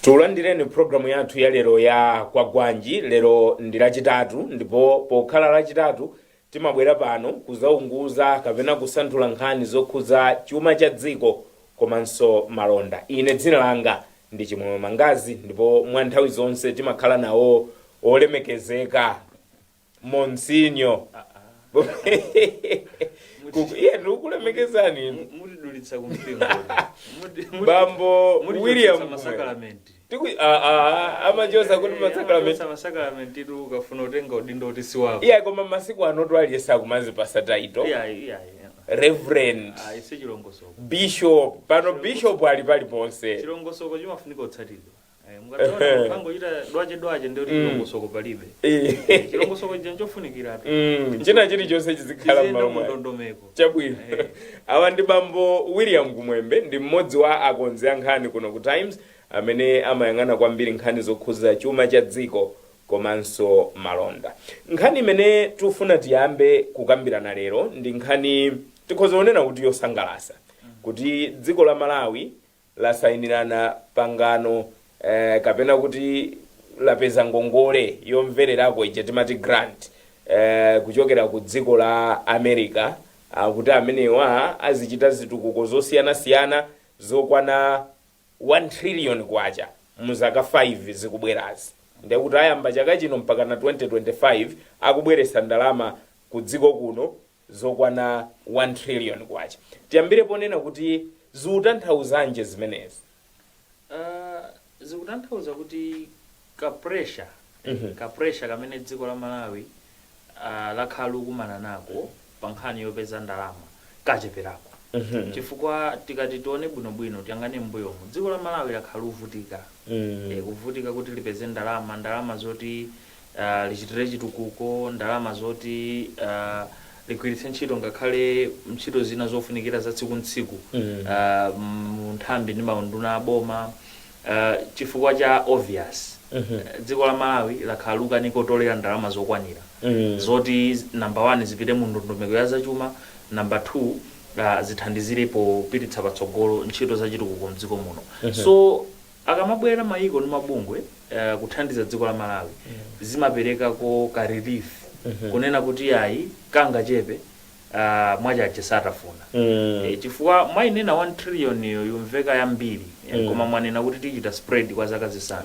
Tulandireni programu yathu ya lero ya Kwagwanji. Lero ndi Lachitatu, ndipo pokhala Lachitatu timabwera pano kuzaunguza kapena kusanthula nkhani zokhuza chuma cha dziko komanso malonda. Ine dzina langa ndi Chimwemwe Mangazi, ndipo mwa nthawi zonse timakhala nawo olemekezeka Monsignor. Iye ndikukulemekezani. Mutidulitsa kumpingo. Bambo William. Masakalamenti. Amachosa kuti masakalamenti. Masakalamenti tu ukafuna utenga udindo kuti si wako. Iye, koma masiku ano aliyense akumazipasa title. Iya. Reverend. Ah, ise chilongosoko. Bishop. Pano bishop ali paliponse. Chilongosoko chimafunika kutsatidwa. Mukataona mukangochita dwache dwache, ndiye kuti chilongosoko palibe. Chilongosoko chija nchofunikiratu. China chilichonse chizikhala Chiziyenda m'malo mu mwake. ndondomeko. Chabwino. Awa ndi bambo William Kumwembe, ndi mmodzi wa akonzi a nkhani kuno ku Times amene amayang'ana kwambiri nkhani zokhuza chuma cha dziko komanso malonda. Nkhani imene tikufuna tiyambe kukambirana lero ndi nkhani tikhoza kunena kuti yosangalasa, kuti dziko la Malawi lasayinirana pangano kapena kuti lapeza ngongole yomvererako ija timati grant kuchokera ku dziko la America, kuti amenewa azichita zitukuko zosiyanasiyana zokwana 1 trillion kwacha mu zaka 5 zikubwerazi. Ndekuti ayamba chaka chino mpaka na 2025 akubweretsa ndalama ku dziko kuno zokwana 1 trillion kwacha. Tiyambire ponena kuti zikutanthauzanje zimenezi? Zikutanthauza kuti ka pressure ka pressure kamene dziko la Malawi lakhala likumana nako pa nkhani yopeza ndalama kacheperako, chifukwa tikati tione bwinobwino, tiyang'ane m'mbuyomu, dziko la Malawi lakhala luvutika, kuvutika kuti lipeze ndalama, ndalama zoti lichitire chitukuko, ndalama zoti ligwiritse ntchito ngakhale ntchito zina zofunikira za tsiku ntsiku mu nthambi ndi maunduna aboma, chifukwa cha obvious, dziko la Malawi lakhala lukanika kutolera ndalama zokwanira zoti number one zipite mu ndondomeko ya zachuma, number two zithandizire popititsa patsogolo ntchito za chitukuko mdziko muno. So akamabwera mayiko ndi mabungwe kuthandiza dziko la Malawi, zimaperekako ka relief kunena kuti ayi, kangachepe mwachache satafuna. Chifukwa mwayinena 1 trillion iyo yumveka yambiri, koma mwanena kuti tichita spread kwa zaka 5.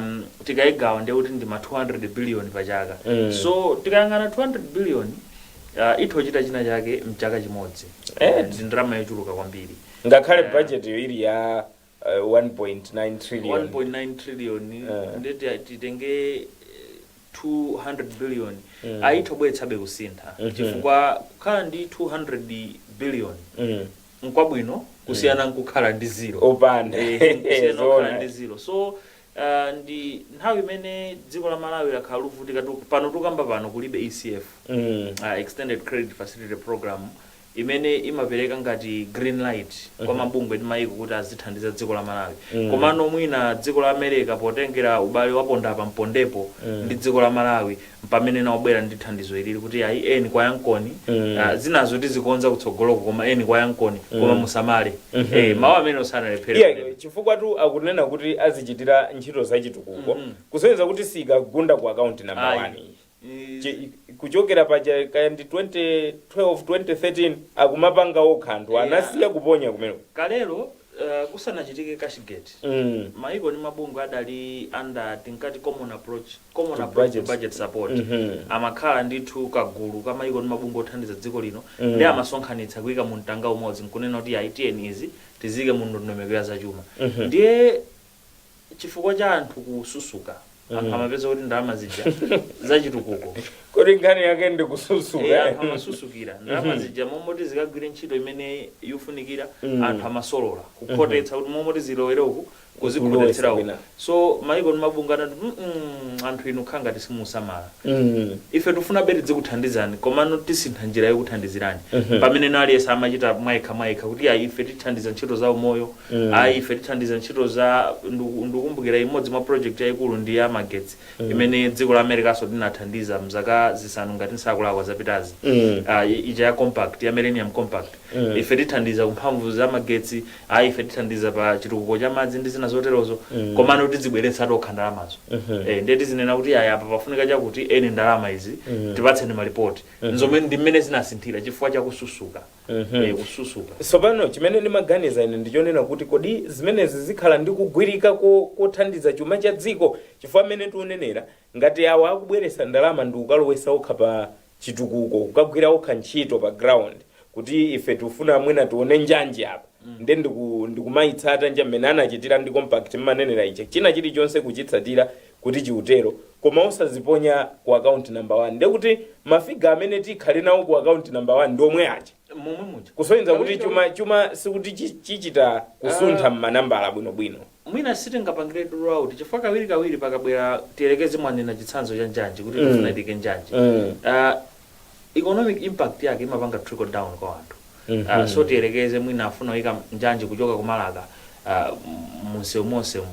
5. Tikayigawa ndiye kuti ndi ma 200 billion pa chaka. So tikayang'ana 200 billion, ithochita china chake mchaka chimodzi. Ndi ndalama yochuluka kwambiri. Ngakhale budget yo ili ya 1.9 trillion. 1.9 trillion. Ndeti titenge 200 billion, ayithobweretsabe kusintha, chifukwa kukhala ndi 200 billion nkwabwino kusiyana nkukhala ndi zero. Opanda. Kusiyana kukhala Zona. ndi zero. So ndi nthawi imene dziko la Malawi lakhala luvutika. Pano tukamba pano kulibe ECF, Extended Credit Facility Program, imene imapereka ngati green light kwa mabungwe ndi mayiko kuti azithandiza dziko la Malawi. Komano mwina dziko la America, potengera ubale wapondapa mpondepo ndi dziko la Malawi, pamene nawabwera ndi thandizo ilili kuti ayi, eni kwayankoni, zinazo tizikonza kutsogoloko, koma eni kwayankoni, koma musamale. Mawu amene osanalephere kunena. Chifukwa tu akunena kuti azichitira ntchito zachitukuko, kusonyeza kuti sikagunda ku account number Ayi. 1. Kuchokera paja kaya ndi 2012, 2013, akumapanga okha anthu anasiya kuponya kumene. Kalero kusanachitike Cashgate, maiko ndi mabungwe adali under tinkati common approach, common to approach to budget. Budget support. Amakhala ndithu kagulu ka maiko ndi mabungwe othandiza dziko lino, ndi amasonkhanitsa kuyika mu mtanga umodzi nkunena kuti ayi, tiyeni izi tizike mu ndondomeko ya zachuma. Ndiye chifukwa cha anthu kususuka, anthu amapeza kuti ndalama zija zachitukuko Kodi nkhani yake ndi kususuka? Anthu amasusukira ndalama zija momoti zikagwire ntchito imene yofunikira. Anthu amasolola kukhotetsa kuti momoti zilowere uku, kuzikhotetsera uku. Kwina. So maiko ndi mabungwe anati, anthu inu khala ngati simusamala. Ife tifuna beti dzikuthandizani, komano tisintha njira yokuthandizirani." Pamene no aliyense amachita mwayekha mwayekha kuti ayi, ife tithandiza ntchito za umoyo, ayi, ife tithandiza ntchito za ndikukumbukira imodzi mwa project yayikulu ndi ya magetsi imene dziko la Americanso linathandiza mzaka 5, ngati nsakulakwa, zapitazi, ija ya compact, ya Millennium Compact. Ife tithandiza kumphamvu za magetsi, ayi, ife tithandiza pa chitukuko cha madzi ndi zina. zina zoterozo, komano tizibweretsa tokha ndalamazo. Ndiye tizinena kuti aya, apa pafunika chakuti, eni ndalama izi, tipatseni malipoti. Nzomwe ndi mmene zinasinthira chifukwa chakususuka. Kususuka. Tsopano chimene ndimaganiza ine ndichonena kuti kodi zimenezi zikhala ndi kugwirika kothandiza chuma cha dziko? Chifukwa mmene tiunenera, ngati awa akubweretsa ndalama ndi kukalowesa okha pa chitukuko, kukagwira okha ntchito pa ground, kuti ife tifuna mwina tione njanji apa, nde ndikumayitsata nja mmene anachitira ndi compact mmanenera ichi, china chilichonse kuchitsatira kuti chiutero, koma osaziponya ku account number 1, ndekuti ma figure amene tikhale nawo ku account number 1 ndi omwe aja. Momwe muja. Kusonyeza kuti chuma sikuti chichita kusuntha mmanambala bwinobwino. Mwina sitingapangire rule out, chifukwa kawiri kawiri pakabwera, tiyelekeze mwanena chitsanzo cha njanji kuti tifuna tike njanji, economic impact yake imapanga trickle down kwa anthu. So tiyelekeze mwina afuna kuyika njanji kuchoka kumalaka munsewu monsemu,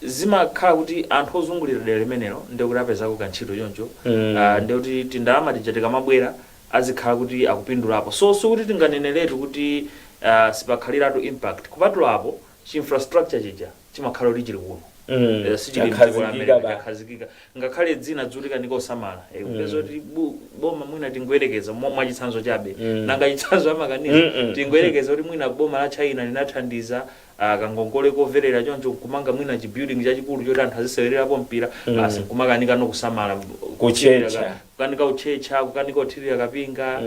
zimakhala kuti anthu ozungulira dera limenelo ndikuti apezako kantchito choncho. Ndikuti tindalama tija tikamabwera azikhala kuti akupindulapo. So sikuti tinganeneretu kuti sipakhaliratu impact. Kupatula apo, chi infrastructure chija chimakhala kuti chili kuno. Sichili mdziko la Chakhazikika America. ba. Chakhazikika, ngakhale dzina dzutika osamala, kupeza kuti boma mwina tingoyerekeza mwachitsanzo chabe, nanga chitsanzo amakaniza, tingoyerekeza kuti mwina boma la China linathandiza kangongole koverera choncho, nkumanga mwina chi building chachikulu choti anthu azisewererapo mpira, basi nkumakanika nokusamala. Kuchecha. Kukanika kuchecha, kukanika kuthirira kapinga,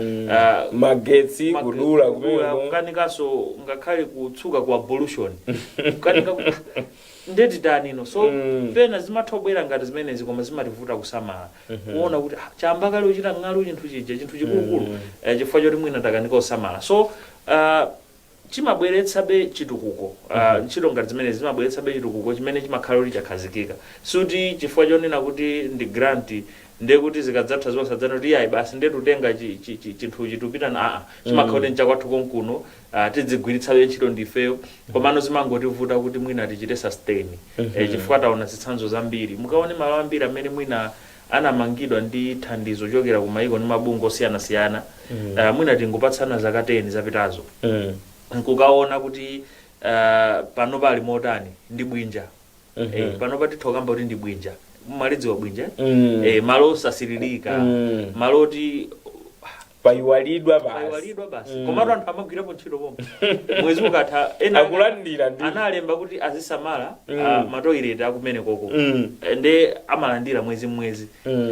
magetsi kudula kudula, kumeneko. Kukanikanso ngakhale kutsuka ku ablution kukanika ndeti tani ino. So pena zimatha kubwera ngati zimenezi, koma zimativuta kusamala, kuona kuti ah, chamba kale uchita ng'alu chinthu chija, chinthu chikulukulu, chifukwa choti mwina takanika kusamala. So chimabweretsabe chitukuko. Ntchito ngati zimenezi zimabweretsabe chitukuko chimene chimakhala kuti chakhazikika. Suti chifukwa chonena kuti ndi grant ndiye kuti zikadzatha zonse adzana kuti iyayi, basi, ndiye tutenga chinthuchi tupita na aa. Chimakhala kuti nchakwathu konkuno, tidzigwiritsabe ntchito ndifeyo, komano zimangotivuta kuti mwina tichite sustain, chifukwa taona zitsanzo zambiri. Mukaone malo ambiri amene mwina anamangidwa ndi thandizo kuchokera ku maiko ndi mabungwe osiyanasiyana, mwina tingopatsana zaka 10 zapitazo, nkukaona kuti pano pali motani, ndi bwinja. Pano patitha kukamba kuti ndi bwinja. Malidziwa bwinja? Malo osasiririka, malo oti payiwalidwa basi. Payiwalidwa basi. Komatu anthu amagwirapo ntchito pomwe, mwezi ukatha ena Akulandira ndi analemba kuti azisamala ma toilet akumene koko. Nde amalandira mwezi mwezi.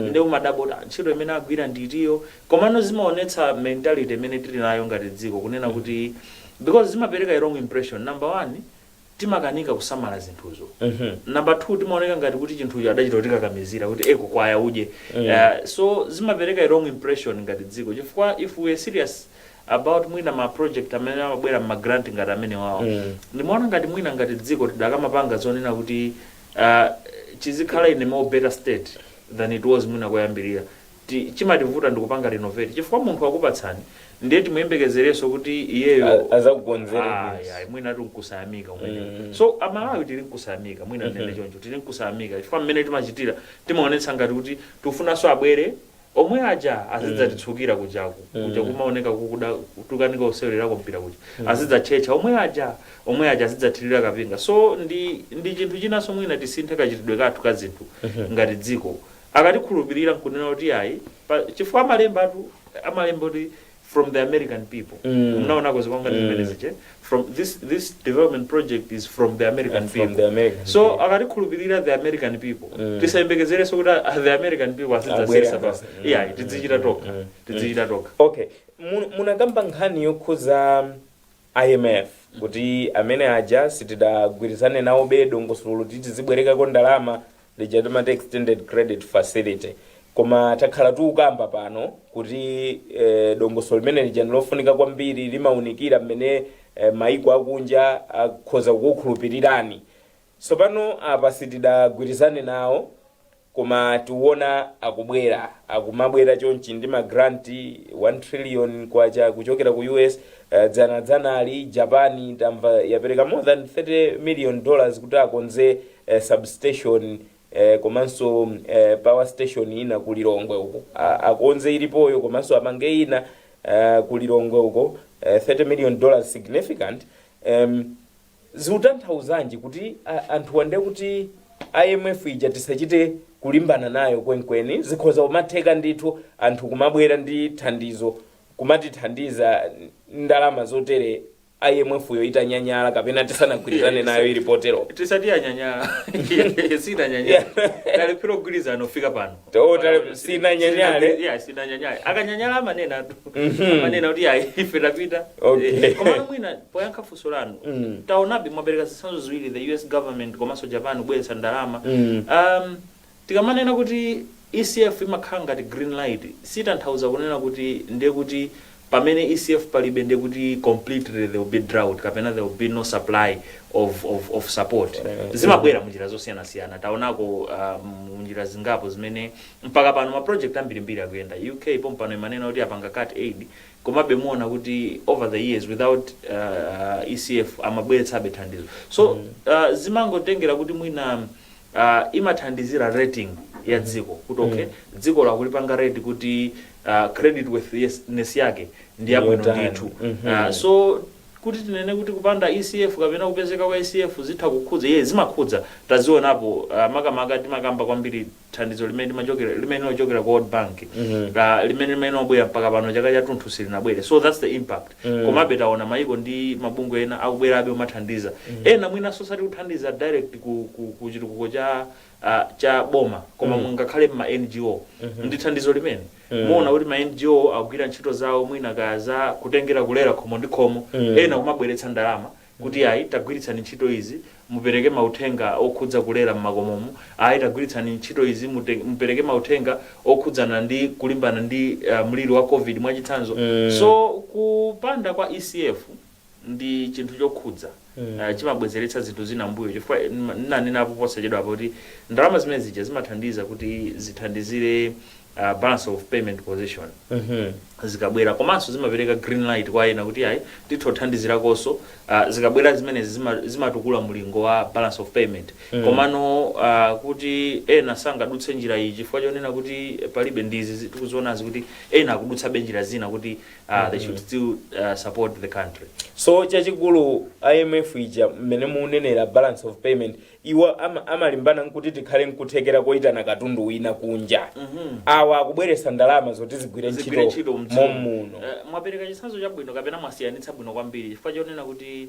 Nde umadabwa kuti, ah, ntchito imene agwira nditiyo? Komano zimaonetsa mentality imene tili nayo ngati dziko, kunena kuti because zimapereka a wrong impression. Number one, timakanika kusamala zinthuzo. Number two, timaoneka ngati kuti chinthucho adachita kutikakamizira kuti eko kwaya udye. So zimapereka a wrong impression ngati dziko, chifukwa if we are serious about mwina ma project amene amabwera ma grant ngati amene wawo, ndimaona ngati mwina ngati dziko tidakamapanga zonena kuti chizikhala in a more better state than it was mwina koyambirira. Chimativuta ndikupanga renovate, chifukwa munthu akupatsani, ndiye timuyembekezerenso kuti iyeyo Azakukonzere. Ayi, mwina tinkusayamika umene. So Amalawi tili nkusayamika, mwina nene choncho, tili nkusayamika chifukwa mmene timachitira timaonetsa ngati kuti tifunanso abwere omwe aja azidzatitsukira kujaku, kuja kumaoneka kukuda, tukanika kusewererako mpira kuja, azidzatchetcha omwe aja, omwe aja azidzathirira kapinga. So ndi chinthu chinanso, mwina tisinthe kachitidwe kathu ka zinthu ngati dziko. Akatikhulupirira nkunena kuti ayi, chifukwa amalemba atu, amalemba kuti "from the American people". Mnaonako zikwangwani zimene ziche, from this development project is from the American From people. the American So people. akatikhulupirira the American people, tisayembekezerenso kuti the American people azidzasesa Abwere pa iyayi, tidzichita tokha, tidzichita tokha. Okay, munakamba nkhani yokhuza IMF kuti amene aja sitidagwirizane nawo be dongosolo kuti tizibwerekako ndalama lija timati extended credit facility, koma takhala tikukamba pano kuti dongosolo limene lija ndilofunika kwambiri, limaunikira mmene maiko akunja akhoza kukukhulupirirani. Tsopano apa sitidagwirizane nawo, koma tiwona akubwera, akumabwera chonchi ndi ma grant, 1 trillion kwacha kuchokera ku US. Dzanadzanali Japan tamva yapereka more than $30 million kuti akonze substation komanso power station ina ku Lilongwe uko. Akonze ilipoyo komanso amange ina ku Lilongwe uko, $30 million, significant. Zikutanthauzanji kuti anthuwa nde kuti IMF ija tisachite kulimbana nayo kwenkweni, zikhoza kumatheka ndithu anthu kumabwera ndi thandizo, kumatithandiza ndalama zotere IMF yo itanyanyala kapena tisanagwirizane nayo ili potero? Tisati yanyanyala, sinanyanyala, talephera kugwirizana kufika pano. Oh, sinanyanyale. Yeah, sinanyanyale. Akanyanyala amanena tu, amanena kuti ayi, ife tapita. Komano mwina poyankha funso lanu, taonabe mwapereka zitsanzo ziwiri, the US government komanso Japan kubweretsa ndalama. Tikamanena kuti ECF imakhala ngati green light, sitanthauza kunena kuti ndiye kuti pamene ECF palibe ndiye kuti completely there will be drought kapena there will be no supply of support. Zimabwera munjira zosiyanasiyana. Taonako munjira zingapo zimene mpaka pano ma project ambirimbiri akuyenda. UK pompano imanena kuti apanga cut aid, komabe muona kuti over the years without ECF amabweretsabe thandizo. So zimangotengera kuti mwina imathandizira rating ya dziko kuti okay, dziko lakulipanga rate kuti credit worthiness yake ndi yabwino Yotani. ndithu. So kuti tinene kuti kupanda ECF kapena kupezeka kwa ECF zitha kukhudza, iye zimakhudza, tazionapo. Makamaka timakamba kwambiri thandizo limene limachokera, limene limachokera ku World Bank, limene lobwera mpaka pano chaka chathunthu silinabwere. So that's the impact. Komabe taona maiko ndi mabungwe ena akubwerabe umathandiza, ena mwinanso sati kuthandiza direct ku chitukuko cha boma, koma ngakhale ma NGO ndi thandizo limene muona kuti ma NGO akugwira ntchito zawo, mwina kaya za kutengera kulera khomo ndi khomo, ena kumabweretsa ndalama kuti ayi, tagwiritsani ntchito izi, mupereke mauthenga okhudza kulera mmakomomo, ayi, tagwiritsani ntchito izi, mupereke mauthenga okhudzana ndi kulimbana ndi mliri wa COVID, mwachitsanzo. So kupanda kwa ECF ndi chinthu chokhudza, chimabwezeretsa zinthu zina mbuyo, chifukwa nnanenapo posachedwapo kuti ndalama zimene zija zimathandiza kuti zithandizire balance of payment position zikabwera, komanso zimapereka green light kwa ena kuti ayi, titha kuthandizirakonso. Zikabwera zimenezi zimatukula mulingo wa balance of payment. Komano kuti ena sangadutse njira iyi chifukwa chonena kuti palibe, ndizi tikuzionazi kuti ena akudutsabe njira zina kuti they should still support the country. So chachikulu IMF ija, mmene munenera balance of payment, iwo amalimbana nkuti tikhale nkuthekera koyitana katundu wina kunja. Awa akubweretsa ndalama zoti zigwire zigwire ntchito ntchito mdziko. Momuno. Mwapereka chitsanzo chabwino kapena mwasiyanitsa bwino kwambiri, chifukwa chonena kuti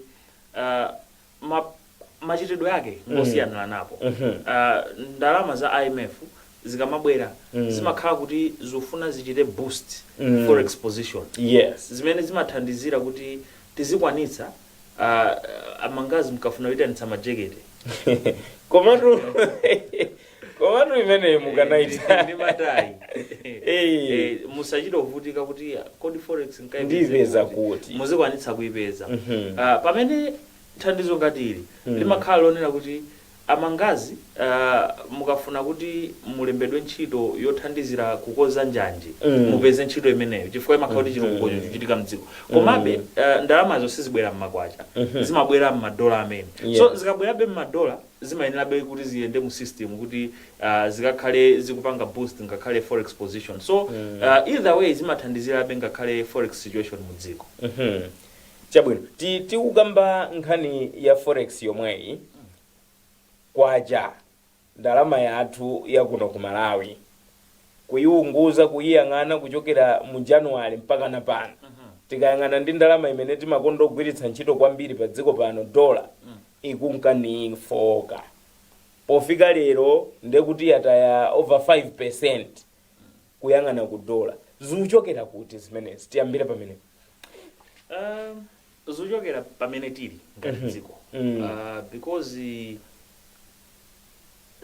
machitidwe ake ngosiyana napo. Ndalama za IMF zikamabwera, zimakhala kuti zifuna zichite boost forex position, zimene zimathandizira kuti tizikwanitsa, amangazi mkafuna kuyitanitsa majekete. Komatu imeneyi mukanaita ndi matayi. Musachite kuvutika kuti kodi forex nkaipeze ndipeza kuti? Kuti Muzikwanitsa kuipeza. Pamene thandizo ngati ili limakhala lonena kuti amangazi, mukafuna kuti mulembedwe ntchito yothandizira kukonza njanji, mupeze ntchito imeneyo, chifukwa imakhala kuti chitukukocho chikuchitika mdziko. Komabe ndalamazo sizibwera mmakwacha, zimabwera mmadola amene. So zikabwerabe mmadola, zimayenerabe kuti ziyende mu system kuti zikakhale zikupanga boost ngakhale forex position. So either way zimathandizirabe ngakhale forex situation mu dziko. Chabwino, tikukamba nkhani ya forex yomweyi, kwacha, ndalama yathu yakuno ku Malawi, kuyiunguza, kuyiyang'ana kuchokera mu Januwale mpaka na pano, tikayang'ana ndi ndalama imene timakonda kugwiritsa ntchito kwambiri pa dziko pano, dola, ikunka nifoka. Pofika lero ndekuti yataya over 5 kuyang'ana ku dola. Zikuchokera kuti zimenezi? Tiyambire pamene. Zikuchokera pamene tili ngati dziko, because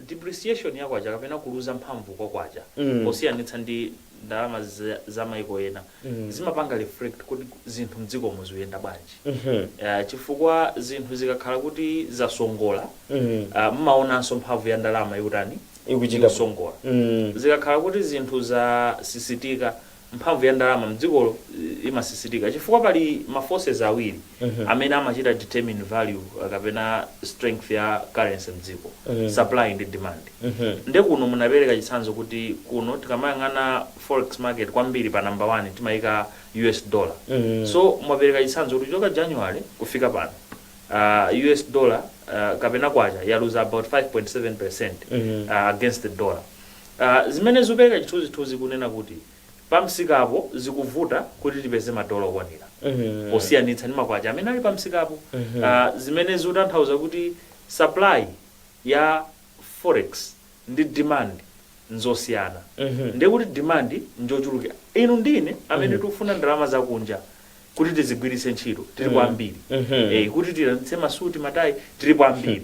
depreciation ya kwacha kapena kuluza mphamvu kwa kwacha posiyanitsa ndi ndalama za maiko ena, zimapanga reflect kuti zinthu mdzikomo zikuyenda bwanji. Chifukwa zinthu zikakhala kuti zasongola, mmaonanso mphamvu ya ndalama ikutani? Ikuchita Ikusongola. Zikakhala kuti zinthu zasisitika, mphamvu ya ndalama mdzikolo imasisitika, chifukwa pali ma forces awiri amene amachita determine value kapena strength ya currency mdziko, supply ndi demand. Nde kuno munapereka chitsanzo kuti kuno tikamayang'ana forex market kwambiri, pa number 1 timayika US dollar. So mwapereka chitsanzo kuti kuchoka January kufika pano US dollar kapena kwacha yaluza about 5.7% against the dollar, zimene zikupereka chithunzithunzi kunena kuti pamsikapo zikuvuta kuti tipeze madola okwanira posiyanitsa ndi makwacha amene ali pamsikapo, zimene zikutanthauza kuti supply ya forex ndi demand nzosiyana. Ndiye kuti demand njochulukira. Inu ndine amene tikufuna ndalama zakunja kuti tizigwiritse ntchito tilipo ambiri. Kuti tilanditse masuti, matayi, tilipo ambiri.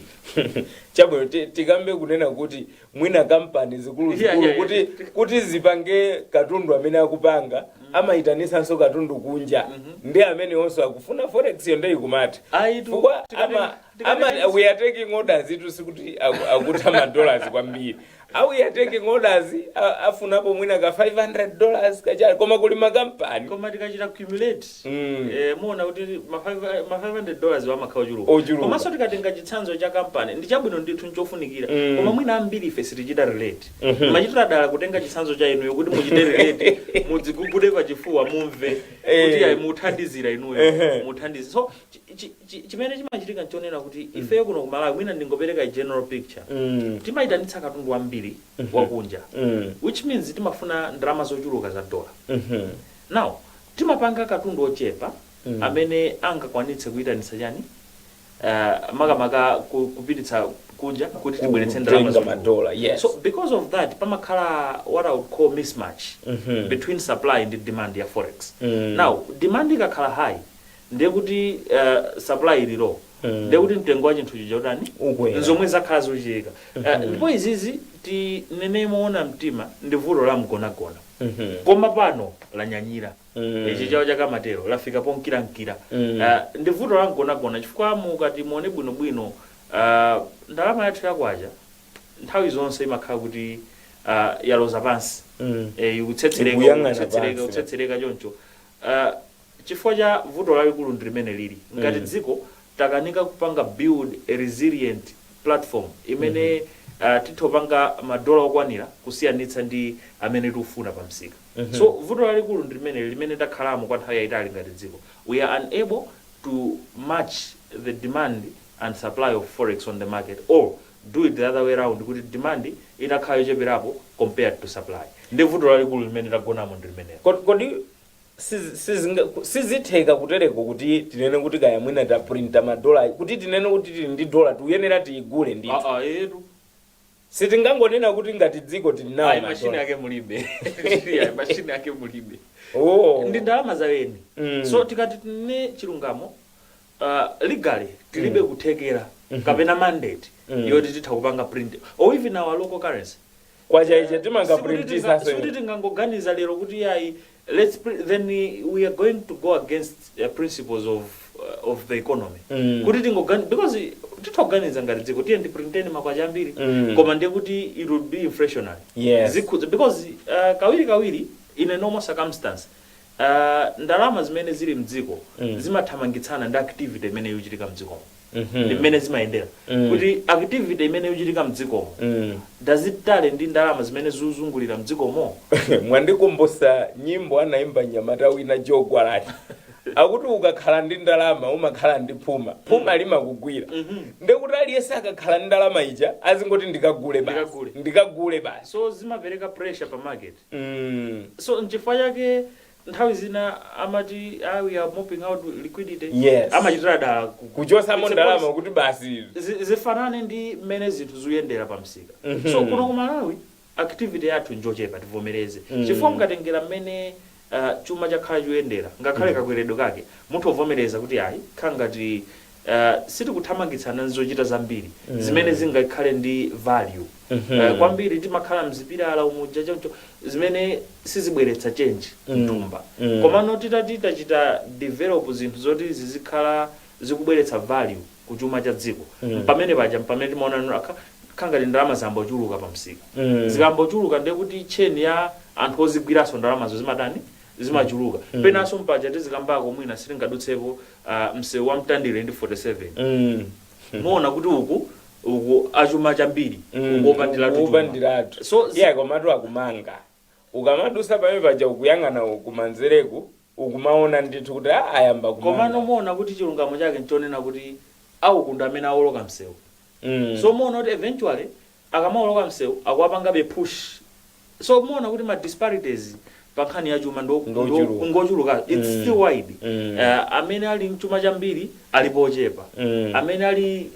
Chabwino, tikambe kunena kuti mwina kampani zikuluzikulu kuti zipange katundu amene akupanga, amayitanisanso katundu kunja, ndi amene onso akufuna forex yo, ndeyikumati Ayitu, chifukwa ama we are taking orders itu, sikuti akutha ma dollars kwambiri. A we are taking orders, afunapo mwina ka $500 kachali, koma kuli makampani. Koma tikachita accumulate, muona kuti ma $500 amakhala ochuluka. Ochuluka. Komanso tikatenga chitsanzo cha kampani ndi chabwino ndithu, nchofunikira, koma mwina ambiri ife sitichita relate. Machitira dala kutenga chitsanzo cha inuyo kuti muchite relate, mudzigugude pachifuwa, mumve kuti ayi, muthandizira inuyo, muthandize. So chimene chimachitika nchonena kuti ifeyo kuno kumalawi, mwina ndingopereka general picture, timayitanitsa katundu wambiri wakunja, which means timafuna ndalama zochuluka za dola. Now timapanga katundu ochepa amene angakwanitse kuyitanitsa chani, makamaka kupititsa kunja kuti tibweretse ndalama Kutenga zochuluka. Madola, yes. So because of that pamakhala what I would call mismatch between supply and demand ya forex. Now demand ikakhala high, ndiye kuti supply ili low, ndiye kuti mtengo wa chinthu chija utani? Ukwera. Nzomwe zakhala zochitika. Ndipo izizi, tinene moona mtima, ndi vuto la mgonagona, koma pano lanyanyira. Ichi chawo chakamatero lafika ponkirankira. Ndi vuto la mgonagona chifukwa mukati muone bwinobwino, ndalama yathu yakwacha nthawi zonse imakhala kuti yaloza pansi, ikutsetsereka, Ikuyang'ana kutsetsereka, pansi. Kutsetsereka choncho, chifukwa cha vuto lalikulu ndi limene lili ngati dziko takanika kupanga build a resilient platform imene tithopanga madola okwanira kusiyanitsa ndi amene tikufuna pa msika. So vuto lalikulu ndi limene limene takhalamo kwa nthawi yayitali ngati dziko: we are unable to match the demand and supply of forex on the market, or do it the other way round, kuti demand itakhala yocheperapo compared to supply. Ndi vuto lalikulu limene tagonamo ndi limenelo. Kodi sizitheka kutereko kuti tinene kuti kaya mwina taprinta madola, kuti tinene kuti tili ndi dola, tiyenera tiyigule ndithu? Ah, ah, etu. Sitingangonena kuti ngati dziko tili nawo Ayi, mashini madola. ake mulibe. Ayi, mashini ake mulibe. Ndi ndalama zaweni. So tikati tine chilungamo, legally tilibe kuthekera kapena mandate yoti titha kupanga print or even our local currency. Kwacha iche timangaprintisaso. Sikuti tingangoganiza lero kuti yayi, let's print, then we are going to go against principles of the economy. Kuti tingogani, because tithoganiza ngati dziko tiye ndiprinteni makwacha ambiri, koma ndiye kuti it will be inflationary. Zikhudza because kawiri kawiri in a normal circumstance, ndalama zimene zili mdziko zimathamangitsana ndi activity imene ikuchitika mdzikomo. Ndi mmene zimayendera, kuti activity imene ikuchitika mdzikomo, does it tally ndi ndalama zimene zikuzungulira mdzikomo? Mwandikumbusa nyimbo anayimba mnyamata wina, Jogwalati, akuti ukakhala ndi ndalama umakhala ndi phuma, phuma limakugwira. Ndekuti aliyense akakhala ndi ndalama ija azingoti ndikagule basi. Ndikagule. Ndikagule basi. So zimapereka pressure pa market. So nchifukwa chake nthawi zina amati, ah, we are mopping out liquidity. Amachitira dala Kuchosamo It's a ndalama policy. kuti basi. Zifanane ndi mmene zinthu zikuyendera pa msika. So kuno ku Malawi activity yathu njochepa, tivomereze, chifukwa mukatengera mmene chuma chakhala chikuyendera, ngakhale kakweredwe kake, munthu ovomereza kuti ayi, khala ngati sitikuthamangitsana nzochita zambiri zimene zingakhale ndi value. Kwambiri timakhala mzipilala umuja choncho, zimene sizibweretsa change mthumba. Komano titati tachita develop zinthu zoti zizikhala zikubweretsa value kuchuma cha dziko, pamene paja pamene timaona khangati ndalama zambochuluka pa msika. Zikambochuluka, ndiye kuti chain ya anthu ozigwiranso ndalamazo zimatani? Zimachuluka. Penanso mpaja tizikambako, mwina sitingadutsepo msewu wa Mtandire ndi 47, muona kuti uku uku achuma chambiri, uku opandiratu chuma. Upandiratu. So yeah, komatu akumanga. Ukamadusa pamene paja, ukuyang'ana kumanzereku, ukumaona ndithu kuti ayamba kumanga. Komano muona kuti chilungamo chake nchonena kuti Auku ndi amene awoloka msewu. So muona kuti eventually akamawoloka msewu akuwapangabe push. So muona kuti ma disparities pa nkhani ya chuma Ngochuluka. Ngochuluka. It's still wide. Amene ali mchuma chambiri alipo ochepa. Amene ali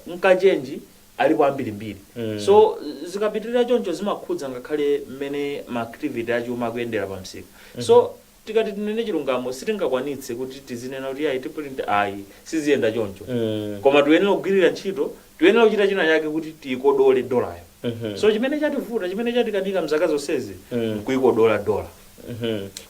mkachenji alipo ambirimbiri. So zikapitirira choncho zimakhudza ngakhale mmene ma activity achuma akuyendera pa msika. So tikati tinene chilungamo, sitingakwanitse kuti tizinena kuti ayi, tiprint, ayi, siziyenda choncho. Koma tiyenera kugwirira ntchito, tiyenera kuchita china chake kuti tiyikodole dolayo. So chimene chativuta, chimene chatikanika mzaka zonsezi, nkuikodola dola.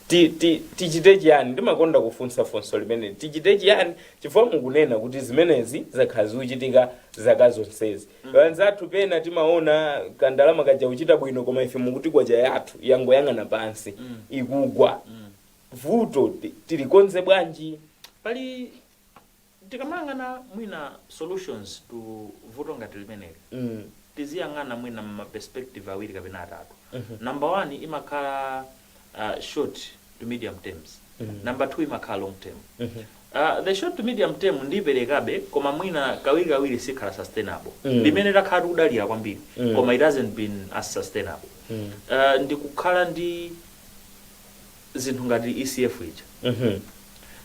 Tichite chiyani? Ndimakonda kufunsa funso limene, tichite chiyani? Chifukwa mukunena kuti zimenezi zakhala zikuchitika zaka zonsezi. Anzathu pena timaona kandalama kaja kuchita bwino, koma ife mukuti kwacha yathu yangoyang'ana pansi, ikugwa. Vuto tilikonze bwanji? Pali, tikamayang'ana mwina solutions to vuto ngati limeneli, tiziyang'ana mwina ma perspective awiri kapena atatu. Number one imakhala short to medium terms. Number two imakhala long term. The short to medium term ndiperekabe, koma mwina kawiri kawiri sikhala sustainable. Limene takhala tikudalira kwambiri, koma it hasn't been as sustainable. Ndikukhala ndi zinthu ngati ECF ija,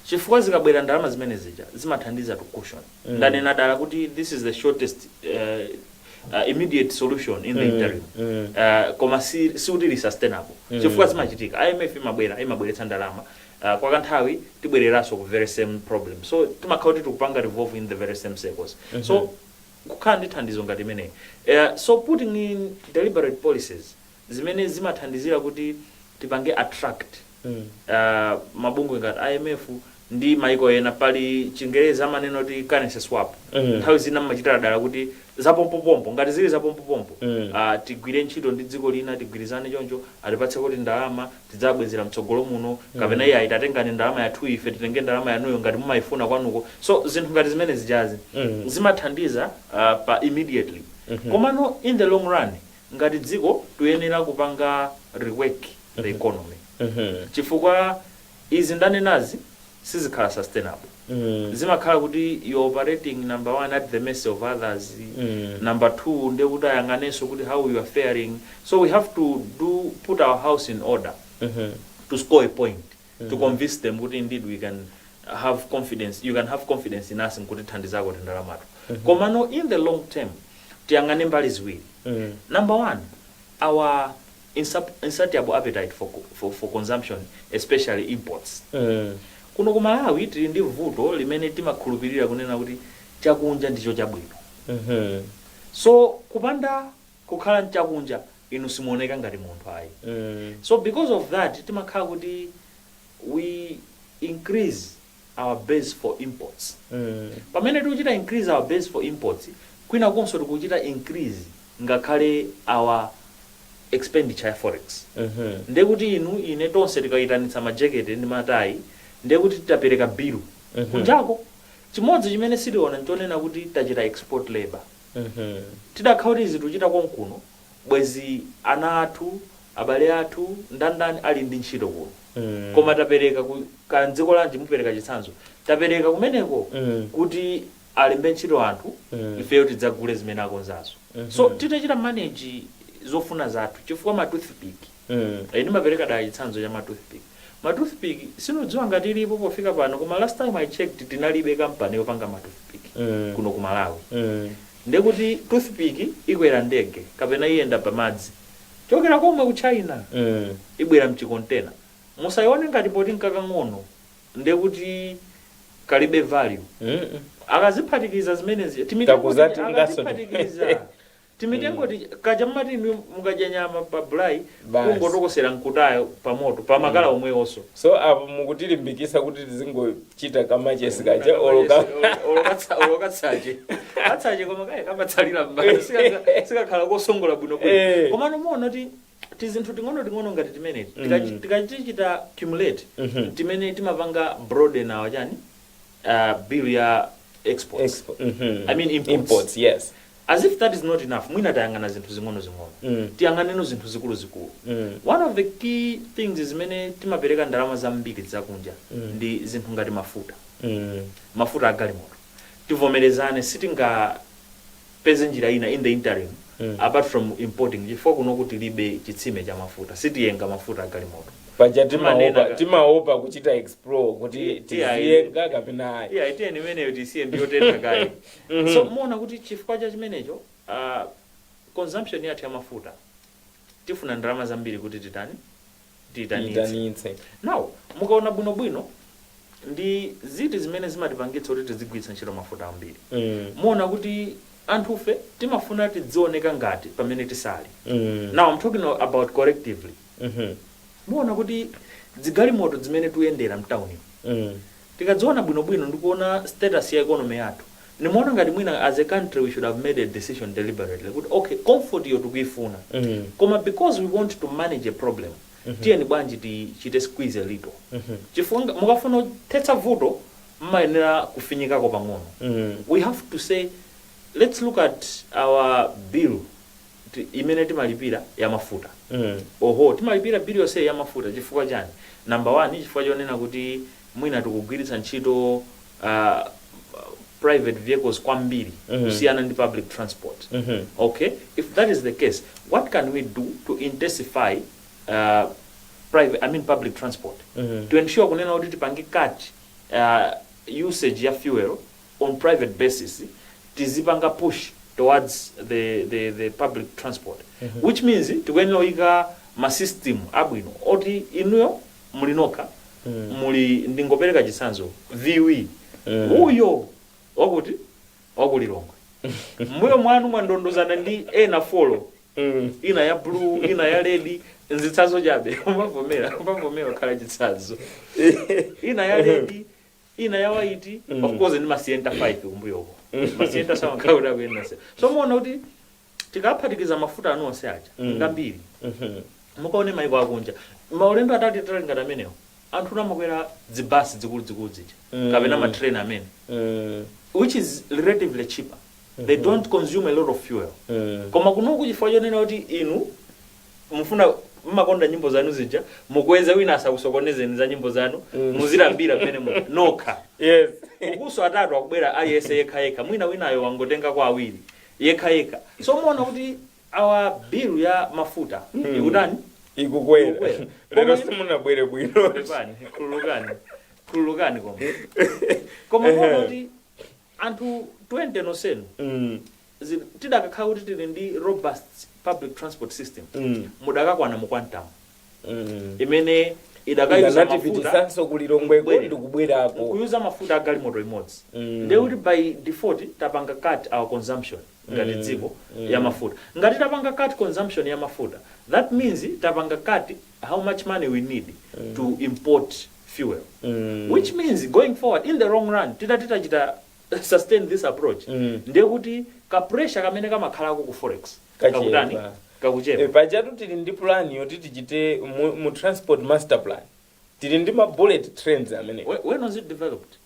chifukwa zikabwera ndalama zimene zija zimathandiza to cushion. Ndanena dala kuti this is the shortest immediate solution in the interim. Koma si kuti sustainable, chifukwa zimachitika, IMF imabwera, imabweretsa ndalama, kwa kanthawi tibwereranso ku very same problem. So timakhala kuti tikupanga revolve in the very same circles. So kukhala ndi thandizo ngati imeneyi, so putting in deliberate policies zimene zimathandizira kuti tipange attract mabungwe ngati IMF ndi maiko ena. Pali Chingerezi amanena kuti currency swap. Nthawi zina mmachitira dala kuti zapompopompo, ngati zili zapompopompo, tigwire ntchito ndi dziko lina, tigwirizane choncho, atipatse kuti ndalama tidzabwezera mtsogolo muno, kapena iye ayitatengani ndalama yathu, ife titenge ndalama yanuyo ngati mumayifuna kwanuko. So zinthu ngati zimene zijazi zimathandiza pa immediately. Komano in the long run, ngati dziko tiyenera kupanga rework the economy, chifukwa izi ndanenazi sizikhala sustainable. Zimakhala kuti you operating, number one, at the mercy of others. Number two, ndekuti ayang'anenso kuti how you are faring. So we have to do put our house in order to score a point, to convince them kuti indeed we can have confidence, you can have confidence in us nkutithandizako tindalamatu. Komano in the long term tiyang'ane mbali ziwiri. Number one, our insatiable appetite for consumption, especially imports. Kuno ku Malawi tili ndi vuto limene timakhulupirira kunena kuti chakunja ndicho chabwino. So kupanda kukhala mchakunja inu simuoneka ngati munthu, ayi. So because of that timakhala kuti we increase our base for imports. Pamene tikuchita increase our base for imports, kwina konso tikuchita increase ngakhale our expenditure ya forex. Ndekuti inu, ine, tonse tikayitanitsa majekete ndi matayi, ndekuti tapereka bilu kunjako. Chimodzi chimene sitiona nchonena kuti tachita export labor. Tidakhala kuti izi tikuchita konkuno, bwezi ana athu, abale athu, ndandani ali ndi ntchito kuno. Koma tapereka ku ka dziko lanji, mupereka chitsanzo, tapereka kumeneko kuti alembe ntchito anthu, ifeyo tidzagule zimene akonzazo. So titachita manage zofuna zathu, chifukwa ma toothpick, ndimapereka dala chitsanzo cha ma toothpick. Ma toothpick sinodziwa ngati ilipo pofika pano, koma last time I checked tinalibe kampani yopanga ma toothpick kuno ku Malawi. Ndekuti toothpick ikwera ndege kapena iyenda pamadzi chokera komwe ku China, ibwera mchikontena. Musayione ngati poti nkakang'ono ndekuti kalibe value. Akaziphatikiza zimenezi timitengo Takuzati ngaso. Akaziphatikiza timitengo kaja mmati inu mukadya nyama pa braai, Basi. kungotokosera nkutayo pamoto pamakala omwewonso. So apo mukutilimbikisa kuti tizingochita kamachesi kaja oloka. Olokatsache katsache, koma kaye kamatsalira mbali, sikakhala kosongola bwino bwino. Komano muona kuti tizinthu ting'ono ting'ono ngati timeneti, tikachichita accumulate, timene timapanga broaden our chani, bill ya exports. I mean imports. Imports, yes. As if that is not enough, mwina tayang'ana zinthu zing'ono zing'ono, tiyang'aneno zinthu zikuluzikulu. One of the key things zimene timapereka ndalama zambiri zakunja ndi zinthu ngati mafuta, mafuta agalimoto. Tivomerezane, sitingapeze njira ina in the interim apart from importing, chifukwa kuno tilibe chitsime cha mafuta, sitiyenga mafuta agalimoto. Paja Timanena timaopa timaopa kuchita explore kuti tiziyenga kapena ayi. Iya, itiyeni imeneyo tisiye, ndiyotentha kaye. So muona kuti chifukwa cha chimenecho, consumption yathu ya mafuta, tifuna ndalama zambiri kuti titani? Tiyitanitse. Itanitse. Now mukaona bwinobwino, ndi ziti zimene zimatipangitsa kuti tizigwiritsa ntchito mafuta ambiri? Muona kuti anthufe timafuna tidzioneka ngati pamene tisali. Now I'm talking about collectively. Muona kuti zigalimoto zimene tikuyendera mtawuni, tikadziona bwinobwino ndikuona status ya economy yathu, nimuona ngati mwina as a country we should have made a decision deliberately kuti okay, comfort yo tikuifuna, koma because we want to manage a problem, tiyeni bwanji tichite squeeze a little, chifukwa mukafuna kuthetsa vuto mmayenera kufinyikako pang'ono. We have to say, let's look at our bill imene timalipira ya mafuta. Oho, timalipira bill yonse ya mafuta chifukwa chani? Number one, chifukwa chonena kuti mwina tikugwiritsa ntchito private vehicles kwambiri kusiyana ndi public transport. Okay, if that is the case, what can we do to intensify private, I mean public transport, to ensure kunena kuti tipange cut usage ya fuel on private basis, tizipanga push towards the public transport, which means tikuyenera kuyika ma system abwino oti inuyo muli nokha, muli, ndingopereka chitsanzo, VW uyo wakuti wakulilongwe, mbuyo mwanu mwandondozana ndi ena four, ina ya blue, ina ya red, nzitsanzo chabe, umavomera kukhala chitsanzo, ina ya red, ina ya white, of course ndi ma Sienta 5 kumbuyoko, ma Sienta sawankhakuti akuyenda se. So muona kuti tikaphatikiza mafuta anu onse aja, ngambiri. Mukaone maiko akunja, maulendo atali atali ngati amenewo, anthu amakwera zibasi zikuluzikulu zija kapena ma train amene, which is relatively cheaper. They don't consume a lot of fuel. Koma kunoku, chifukwa chonena kuti inu mufuna, mmakonda nyimbo zanu zija, mukweze, wina asakusokonezeni za nyimbo zanu, muzilambira pamene mu nokha, ukuso atatu akubwera, aliyense yekha yekha, mwina winayo wangotenga kwa awiri, yekha yekha. So muona kuti our bill ya mafuta ikutani? Ikukwera. Ikukwera. Lero simunabwere bwino. Pepani, khululukani, khululukani. Koma muona kuti anthu 20 nonsenu, tidakakhala kuti tili ndi robust public transport system, mudakakwana mu Quantum imene idakayuza mafuta ikanatipitisanso kulilongweko Kubwerera. Ndikubwerako. Kuyuza mafuta agalimoto imodzi, ndiye kuti by default tapanga cut our consumption ngati dziko ya mafuta. Ngati tapanga cut consumption ya mafuta, that means tapanga cut how much money we need to import fuel, which means going forward, in the long run, titachita sustain this approach, ndiye kuti ka pressure kamene kamakhalako ku forex Kachepa. kakutani? Kakuchepa. Pajatu tili ndi plan yoti tichite mu transport master plan, tili ndi ma bullet trains amene. When was it developed,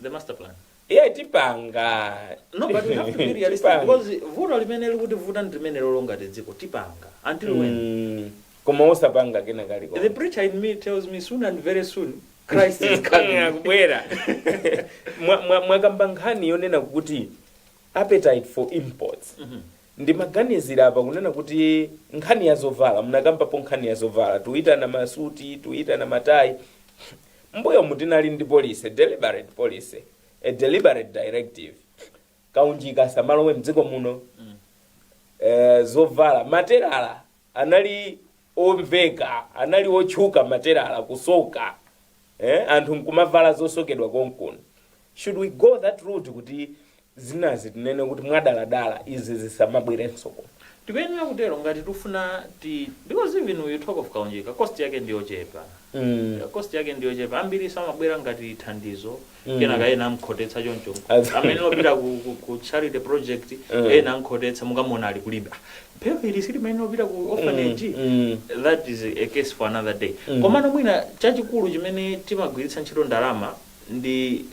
the master plan? Iye tipanga. No, but we have to be realistic, Tipanga. because vuto limene likuti vuta ndi limene lolo ngati dziko, tipanga until when? Koma osapanga kena kaliko. The preacher in me tells me soon and very soon Christ is coming. Akubwera. Mwakamba nkhani yonena kuti appetite for imports. Ndimaganizira apa kunena kuti nkhani ya zovala, munakambapo nkhani ya zovala, tuyitana masuti, tuyitana matayi. Mbuyo mutinali ndi policy, deliberate policy, a deliberate directive, kaunjika samalowe mdziko muno. Zovala, materala anali omveka, anali otchuka materala kusoka, anthu nkumavala zosokedwa konkuno. Should we go that route kuti zinazi tinene kuti mwadaladala izi zisamabwerenso kuno? Tikuyenera kutero ngati tifuna ti, because even we talk of kaunjika, cost yake ndiyochepa. Cost yake ndiyochepa, ambiri samabwera ngati thandizo. Kenaka ena amkhotetsa choncho, amene lopita ku charity project, ena amkhotetsa, mukamona ali kulimba mphepo ili silimaene lopita ku orphanage. That is a case for another day. Komano mwina chachikulu chimene timagwiritsa ntchito ndalama ndi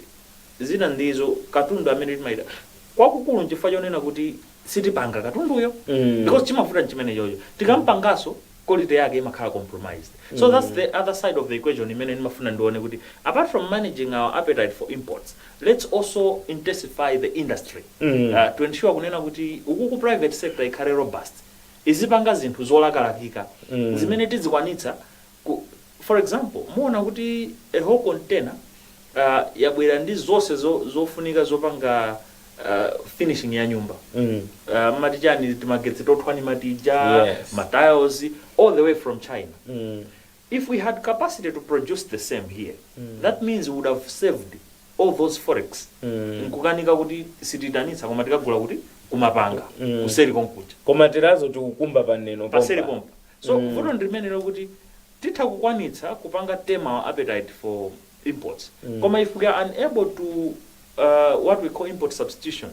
zina ndizo katundu amene timayita kwakukulu, nchifukwa chonena kuti sitipanga katunduyo, because chimavuta nchimene chocho, tikampangaso Quality yake imakhala compromised. So that's the other side of the equation imene ndimafuna ndione kuti apart from managing our appetite for imports, let's also intensify the industry to ensure kunena kuti uku ku private sector ikhale robust, izipanga zinthu zolakalakika zimene tizikwanitsa for example, muona kuti a whole container yabwera ndi zonse zofunika zopanga finishing ya nyumba, mati chani, timagetsi tothwani matija, matiles, all the way from China. If we had capacity to produce the same here, that means we would have saved all those forex. Nkukanika kuti sitidanitsa, koma tikagula kuti kumapanga kuseri konkuja. Koma terazo tikukumba paneno. Paseri pompa. So vuto ndi limene lokuti titha kukwanitsa kupanga tame our appetite for imports, koma if we are unable to what we call import substitution,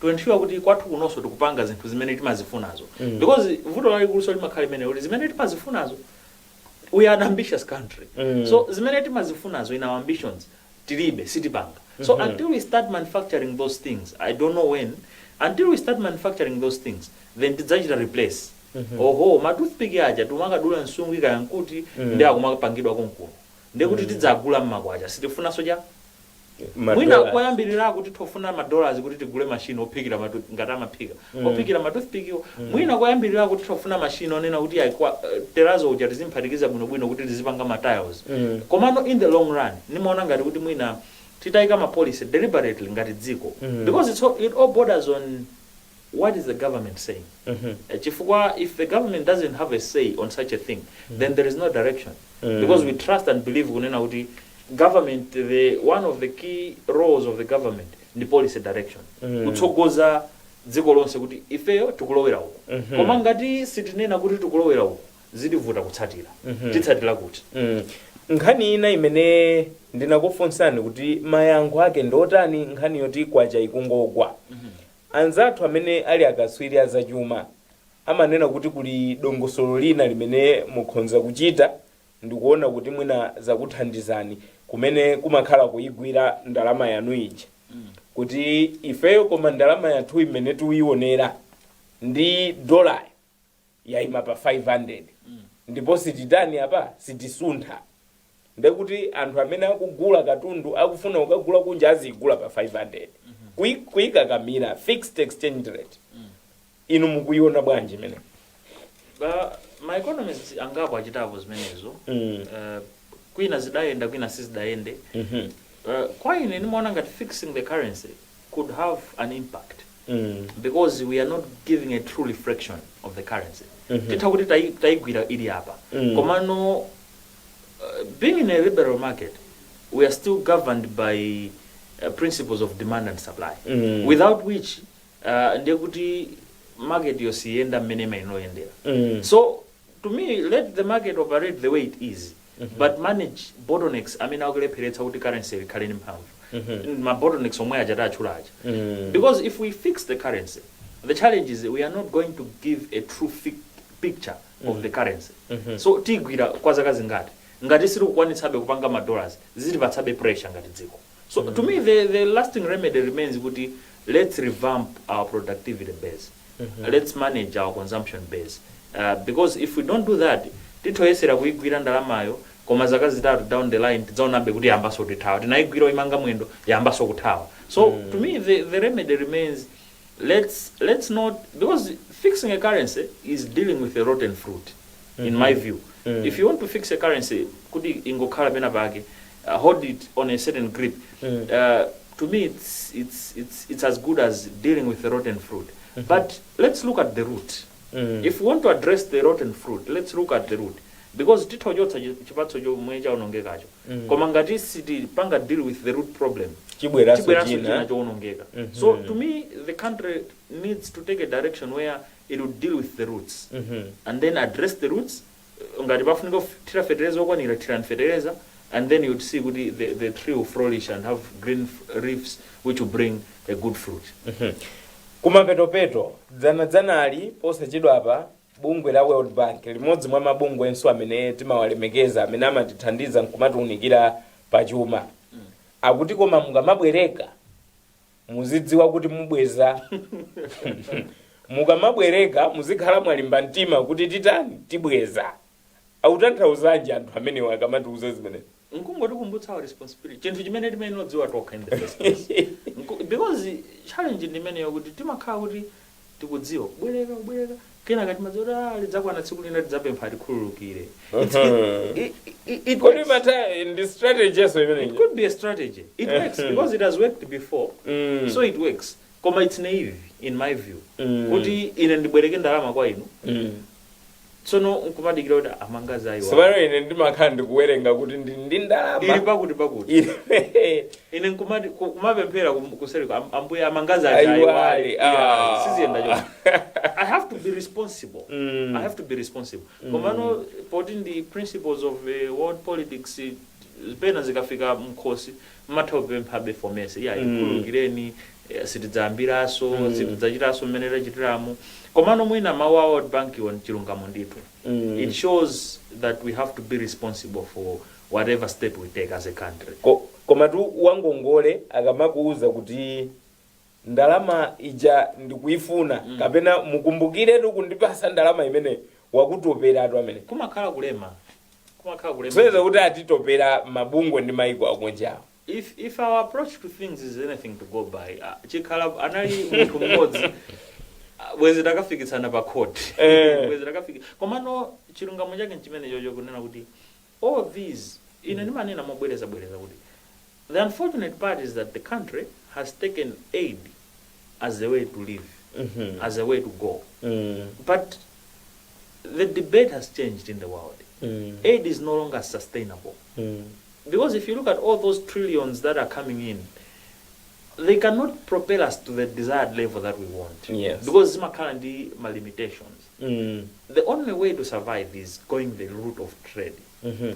to ensure kuti kwathu kunonso tikupanga zinthu zimene timazifunazo, because vuto lalikuluso limakhala limene kuti zimene timazifunazo, we are an ambitious country, so zimene timazifunazo in our ambitions tilibe, sitipanga. So until we start manufacturing those things, I don't know when, until we start manufacturing those things, then tidzachita replace. Oho, ma toothpick aja timakadula msungwi kaya nkuti, ndi akumapangidwa konkuno, ndekuti tidzagula mmakwacha, sitifunanso cha mwina koyambirira kuti tofuna ma dollars kuti tigule machine ophikira ngati amaphika ophikira ma toothpick. Mwina koyambirira kuti tofuna machine onena kuti ayi, terazo uja tizimphatikiza bwinobwino kuti tizipanga ma tiles. Komano in the long run nimaona ngati kuti mwina titayika ma policy deliberately ngati dziko, because it all borders on what is the government saying. Chifukwa if the government doesn't have a say on such a thing, then there is no direction, because we trust and believe kunena kuti government, the one of the key roles of the government ndi policy direction, kutsogoza dziko lonse kuti ifeyo tikulowera uku. Koma ngati sitinena kuti tikulowera uku, zitivuta kutsatira. Titsatira kuti? Nkhani ina imene ndinakufunsani kuti mayankho ake ndotani, nkhani yoti kwacha ikungogwa. Anzathu amene ali akatswiri azachuma amanena kuti kuli dongosolo lina limene mukhonza kuchita ndikuona kuti mwina zakuthandizani, kumene kumakhala kuyigwira ndalama yanu ija, kuti ifeyo koma ndalama yathu imene tikuyionera ndi dola yayima pa 500, ndipo sititani apa, sitisuntha, ndekuti anthu amene akugula katundu, akufuna kukagula kunja, azigula pa 500. Kuyikakamira fixed exchange rate, inu mukuiona bwanji imene? Ma economists angapo achitapo zimenezo. Kwina zidayenda, kwina sizidayende. Kwa ine nimaona ngati fixing the currency could have an impact, because we are not giving a true reflection of the currency. Titha kuti tayigwira ili apa, komano being in a liberal market, we are still governed by principles of demand and supply, without which ndiye kuti market yosiyenda mmene imayenera. So to me, let the market operate the way it is, but manage bottlenecks amene akulepheretsa kuti currency ikhale ndi mphamvu, ma bottlenecks omwe aja tatchula aja. Because if we fix the currency, the challenge is we are not going to give a true picture of the currency. So tigwira kwa zaka zingati ngati sitikukwanitsabe kupanga ma dollars? Zitipatsabe pressure ngati dziko. So to me, the lasting remedy remains kuti let's revamp our productivity base, let's manage our consumption base, because if we don't do that, tithoyesera kuyigwira ndalamayo, koma zaka 3 down the line tidzaonabe kuti yambaso kuthawa. Tinayigwira imanga mwendo, yambaso kuthawa. So to me, the remedy remains, let's not, because fixing a currency is dealing with a rotten fruit, in my view. If you want to fix a currency kuti ingokhala pena pake, hold it on a certain grip, to me it's as good as dealing with the rotten fruit. But let's look at the root. If we want to address the rotten fruit, let's look at the root, because tithochotsa chipatso chomwe chaonongekacho, koma ngati sitipanga deal with the root problem, chibweranso chibweranso china. China chowonongeka. So to me, the country needs to take a direction where it will deal with the roots and then address the roots. Ngati pafunika kuthira fetereza okwanira, thirani fetereza, and then you'd see kuti the tree will flourish and have green leaves which will bring a good fruit. Kumapetopeto, dzanadzanali posachedwapa bungwe la World Bank, limodzi mwa mabungwenso amene timawalemekeza, amene amatithandiza nkumatiunikira pachuma, akuti koma mukamabwereka muzidziwa kuti mubweza. Mukamabwereka muzikhala mwalimba mtima kuti titani, tibweza. Akutanthauzanji anthu amenewa akamatiuza zimenezi? Nkungotikumbutsa our responsibility, chinthu chimene timene odziwa tokha in the first place. Because challenge ndi imeneyo, kuti timakhala kuti tikudziwa kubwereka, kubwereka, kenaka timadziwa kuti lidzakwana tsiku lina tidzapempha tikhululukire. It Kodi works. Mata ndi strategy yaso imeneyi? It could be a strategy. It works because it has worked before. So it works, koma it's naive in my view kuti ine ndibwereke ndalama kwa inu, tsono nkumadikira kuti amangazi ayiwa. Tsopano ine ndimakhala ndikuwerenga kuti ndi ndalama ili pakuti pakuti. Ine nkumati kumapemphera kuseri ambuye amangazi aja Ayiwale, ayiwale. Siziyenda choncho. I have to be responsible. I have to be responsible. Komano poti ndi principles of world politics, pena zikafika mkhosi mmatha kupemphabe for mercy ya tikhululukireni, sitidzayambiranso, sitidzachitanso mmene tachitiramo. Komano mwina mawu a World Bank iwo chilungamo ndithu. It shows that we have to be responsible for whatever step we take as a country. Komatu wangongole akamakuuza kuti ndalama ija ndikuifuna, kapena mukumbukiretu kundipasa ndalama imene, wakutoperatu amene. Kumakhala kulema, kumakhala kulema. Kusonyeza kuti atitopera mabungwe ndi maiko akunjawo. If our approach to things is anything to go by, chikhala anali munthu mmodzi, bwezi takafikitsana pa court. Bwezi takafiki. Komano chilungamo chake nchimene chocho, kunena kuti all these, ine ndimanena mobwereza bwereza kuti the unfortunate part is that the country has taken aid as a way to live, as a way to go, but the debate has changed in the world. Aid is no longer sustainable because if you look at all those trillions that are coming in, they cannot propel us to the desired level that we want because zimakhala ndi ma limitations. The only way to survive is going the route of trade.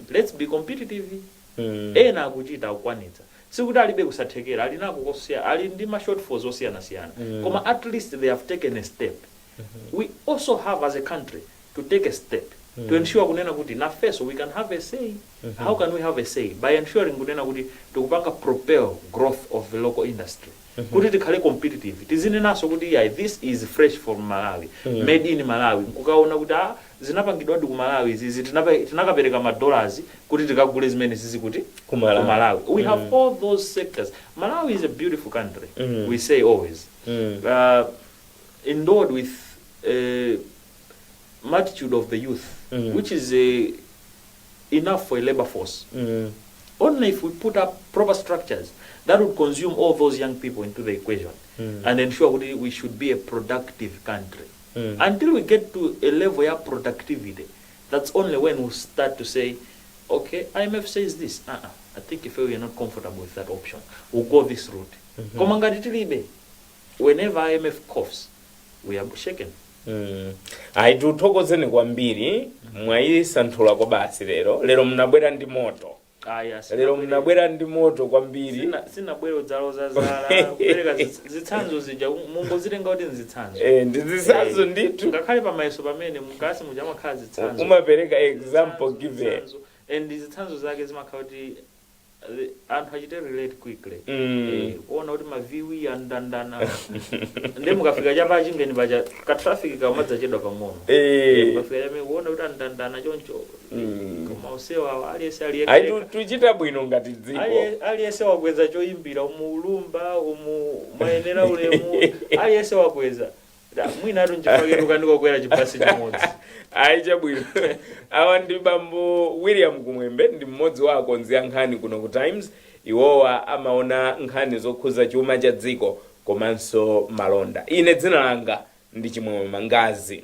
Let's be competitive. Ena akuchita, akukwanitsa. Sikuti alibe kusathekera, ali nako kosiya, ali ndi ma shortfalls osiyanasiyana, koma at least they have taken a step. We also have as a country to take a step to ensure kunena kuti nafeso we can have a say. How can we have a say? By ensuring kunena kuti tikupanga propel growth of the local industry kuti tikhale competitive, tizinenaso kuti yeah, this is fresh from Malawi, made in Malawi. Nkukaona kuti zinapangidwadi ku Malawi izizi, tinakapereka ma dollars kuti tikagule zimene zizi kuti Ku Malawi. Ku Malawi. We have all those sectors. Malawi is a beautiful country, we say always, endowed with a multitude of the youth, which is enough for a labor force. Only if we put up proper structures that would consume all those young people into the equation and ensure kuti we should be a productive country. Until we get to a level of productivity, that's only when we start to say, "Okay, IMF says this. Uh-uh. I think if we are not comfortable with that option, we'll go this route." Koma ngati tilibe, whenever IMF coughs, we are shaken. Ayi, tikuthokozeni kwambiri, mwayisanthula kwa basi lero. Lero mnabwera ndi moto. Aya. Lero mnabwera ndi moto kwambiri. Sinabwere udzaloza zala, kupereka zitsanzo zija mungozitenga kuti nzitsanzo. Eh, ndi zitsanzo ndithu. Ngakhale pamayeso pamene mukasi muja amakhala zitsanzo. Umapereka example Zitsanzo, given. zitsanzo. And zitsanzo zake zimakhala kuti anthu achite relate quickly. Kuona kuti maviwi andandana, ndi mukafika chapa chingeni pacha ka traffic kamadzachedwa pang'ono. Mukafika chame kuona kuti andandana choncho, koma usewa aliyense Ayi, aliyekeka. tuchita bwino ngati dziko. Aliyense wakweza choyimbira, umu ulumba, umu mayenera ulemu, aliyense wakweza. Mwina atu nchifukwa tukandikokwera chibasi chimodzi. Ayi, chabwino. Awa ndi bambo William Kumwembe, ndi mmodzi wa akonzi a nkhani kuno ku Times. Iwowa amaona nkhani zokhuza chuma cha dziko komanso malonda. Ine dzina langa ndi Chimwemwe Mangazi.